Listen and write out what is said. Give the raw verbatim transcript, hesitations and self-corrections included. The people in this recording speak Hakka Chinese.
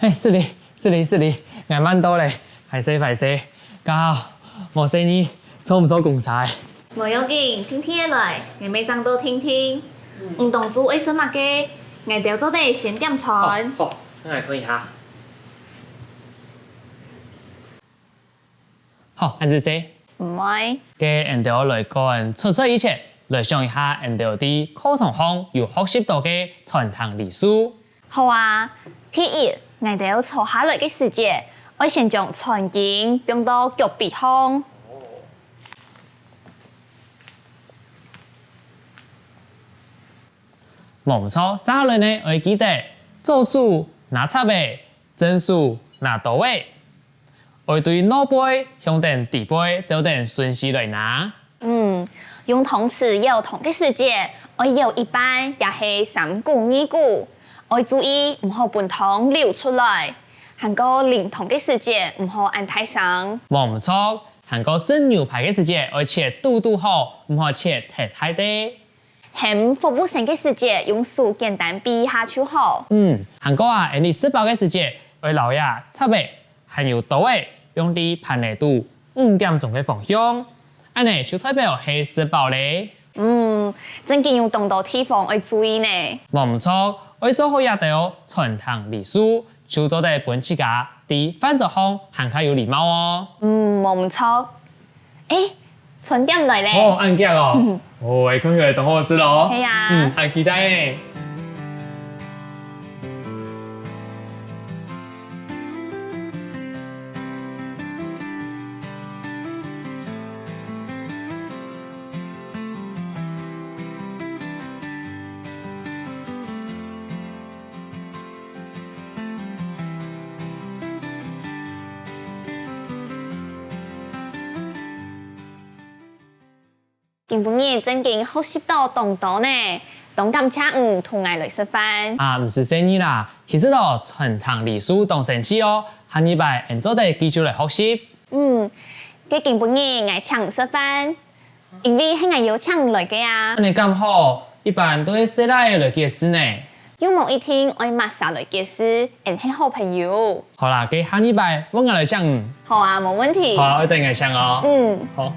哎，失禮，失禮，失禮，𠊎慢到咧，壞勢，壞勢。家豪，無細義，坐毋著公車。無要緊，定定仔來，𠊎乜正到定定。你當晝愛食麼个？𠊎兜做得先點餐。好，好，𠊎看一下。好，恁仔細。毋會。該𠊎兜來趕出菜以前，來想一下𠊎兜在課堂項有學習著个餐廳禮數。 好啊，第一，𠊎兜坐下來个時節，愛先將餐巾放到腳髀項。無毋著，續下來呢，愛記得左手拿叉仔，正手拿刀仔。 愛對外背向等裡背照等順序來拿。嗯，用湯匙舀湯个時節，愛舀一半也係三股二股，愛注意毋好分湯流出來。還過啉湯个時節毋好恁大聲。無毋著，還過食牛排个時節愛切堵堵好，毋好切忒大垤。 喊服務生个時節用手簡單比一下就好。嗯，還過啊，𠊎俚食飽个時節愛摎這叉仔還有刀仔放在盤仔肚五點鐘个方向，恁仔就代表係食飽咧。嗯，正經有當多地方愛注意呢。無毋著，愛做好這兜餐廳禮數，就做得分自家在飯桌項還較有禮貌哦。嗯，無毋著。 欸，餐點來咧。哦，恁遽哦。哦，𠊎看起來當好食哦。係啊。嗯，恁期待呢。 今晡日正經學習著當多呢，當感謝你同𠊎來食飯。啊，毋使細義啦，其實哦，餐廳禮數當生趣哦，下二擺𠊎俚做得繼續來學習。嗯，該今晡日𠊎請你食飯，因為係𠊎邀請你來个啊。恁仔敢好，一般都係細賴仔來結識呢。 又無一定愛麼儕來結識，𠊎俚係好朋友。好啦，該下二擺換𠊎來請你。好啊，無問題。好啊，愛等𠊎請哦。嗯。好。